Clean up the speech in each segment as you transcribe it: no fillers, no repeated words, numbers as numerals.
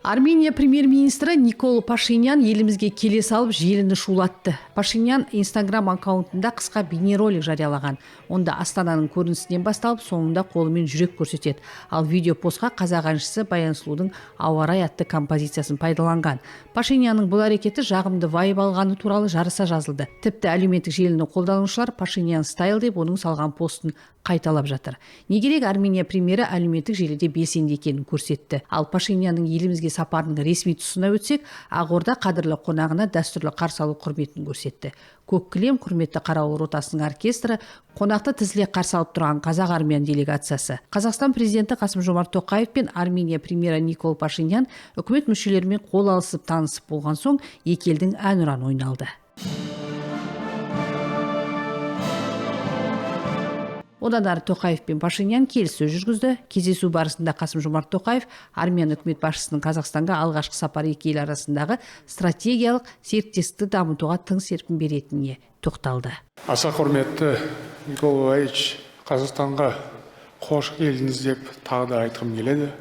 Армения премьер-министрі Никол Пашинян елімізге келе салып, желіні шулатты. Пашинян Инстаграм аккаунтында қысқа бейнеролик жариялаған. Онда Астананың көрінісінен басталып, соңында қолымен жүрек көрсетеді. Ал видео постқа қазақ әншісі Баян Сұлудың «Ауа райы» атты композициясын пайдаланған. Пашинянның бұл әрекеті жағымды вайб алғаны туралы жарыса жазылды. Тіпті әлеуметтік желіні қолданушылар «Пашинян стайл» деп, оның салған постын қайталап жатыр. Не керек, Армения премьері әлеуметтік желіде белсенді екенін көрсетті. Ал Пашинянның елімізге сапарының ресми тұсына өтсек, Ақорда қадірлі қонағына дәстүрлі қарсы алу құрметін көрсетті. Көк кілем, құрметті қарауыл ротасының оркестрі, қонақты тізіле қарсы алып тұрған қазақ армян делегациясы. Қазақстан президенті Қасым Жомарт Тоқаев пен Армения премьері Никол Пашинян үкімет мүшелерімен қол алысып, танысып болған соң, екі елдің әнұраны ойналды. Одан ары Тоқаев пен Пашинян келіссөз жүргізді. Кездесу барысында Қасым Жомарт Тоқаев армян үкімет басшысының Қазақстанға алғашқы сапары екі ел арасындағы стратегиялық серіктестікті дамытуға тың серпін беретініне тоқталды. Аса құрметті Никол Ваич, Қазақстанға қош келдіңіз деп тағы да айтқым келеді.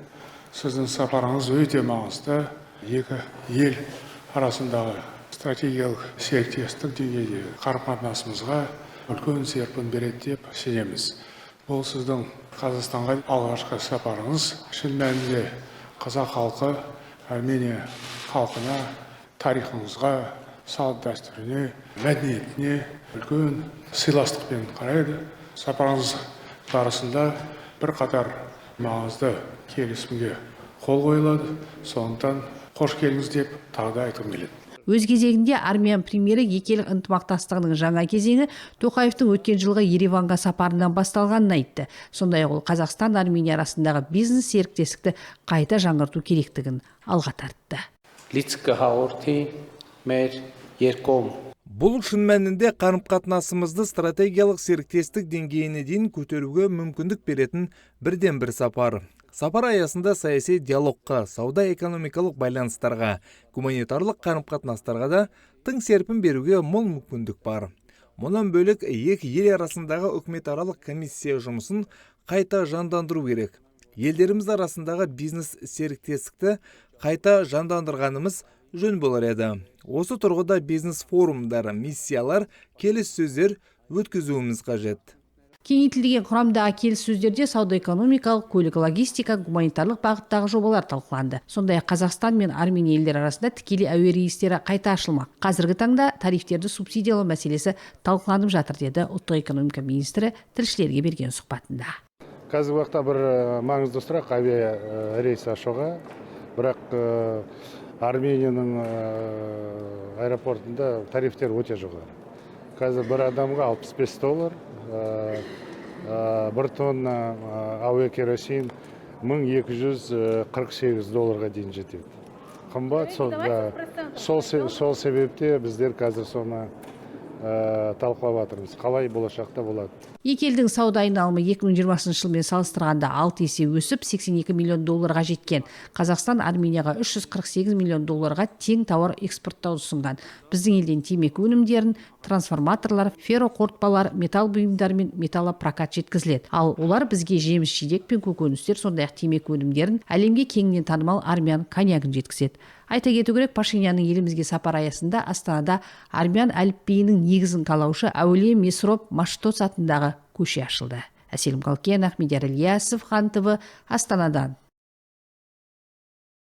Сіздің сапарыңыз өте маңызды. Екі ел арасындағы стратегиялық серіктестік деңгейдегі қарым қатынасымызға үлкен серпін береді деп сенеміз. Бұл сіздің Қазақстанға алғашқы сапарыңыз. Шын мәнінде, қазақ халқы Армения халқына, тарихымызға, салт дәстүріне, мәдениетіне үлкен сыйластықпен қарайды. Сапарыңыз барысында бірқатар маңызды келісімге қол қойылады. Сондықтан қош келдіңіз деп тағы да айтқым келеді. Өз кезегінде армян премьері екі ел ынтымақтастығының жаңа кезеңі Тоқаевтың өткен жылғы Ереванға сапарынан басталғанын айтты. Сондай ақ ол Қазақстан Армения арасындағы бизнес серіктестікті қайта жаңғырту керектігін алға тартты. Լիցք կհաղորդի մեր երկկողմ Бұл шын мәнінде қарым-қатынасымызды стратегиялық серіктестік деңгейіне дейін көтеруге мүмкіндік беретін бірден бір сапар. Сапар аясында саяси диалогқа, сауда-экономикалық байланыстарға, гуманитарлық қарым-қатынастарға да тың серпін беруге мол мүмкіндік бар. Мұнан бөлек, екі ел арасындағы үкіметаралық комиссия жұмысын қайта жандандыру керек. Елдеріміз арасындағы бизнес серіктестікті қайта жандандырғанымыз жөн болар еді. Осы тұрғыда бизнес форумдар, миссиялар, келіссөздер өткізуіміз қажет. Кеңейтілген құрамдағы келіссөздерде сауда-экономикалық, көлік логистика, гуманитарлық бағыттағы жобалар талқыланды. Сондай ақ Қазақстан мен Армения елдері арасында тікелей әуе рейстері қайта ашылмақ. Қазіргі таңда тарифтерді субсидиялау мәселесі талқыланып жатыр, деді ұлттық экономика министрі тілшілерге берген сұхбатында. Қазіргі уақытта бір маңызды сұрақ авиа рейс ашуға, бірақ Арменияның аэропортында тарифтер өте жоғары. Қазір бір адамға 65 доллар, 1 тонна әуе керосин 1248 долларға дейін жетеді. Қымбат сол, да. Сол себепте біздер қазір соны талқылап жатырмыз, қалай болашақта болады. Екі елдің сауда айналымы 2020 жылмен салыстырғанда 6 есе өсіп, 82 миллион долларға жеткен. Қазақстан Арменияға 348 миллион долларға тең тауар экспорттауды ұсынған. Біздің елден темекі өнімдерін, трансформаторлар, ферроқорытпалар, металл бұйымдары мен металлопрокат жеткізіледі. Ал олар бізге жеміс жидек пен көкөністер, сондай ақ темекі өнімдерін, әлемге кеңінен танымал армян коньягын жеткізеді. Айта кету керек, Пашинянның елімізге сапар аясында Астанада армян әліпбиінің негізін қалаушы әулие Месроп Маштоц атындағы көше ашылды. Әселім Қалкен, Ахмедияр Ильясов, Хан ТВ, Астанадан.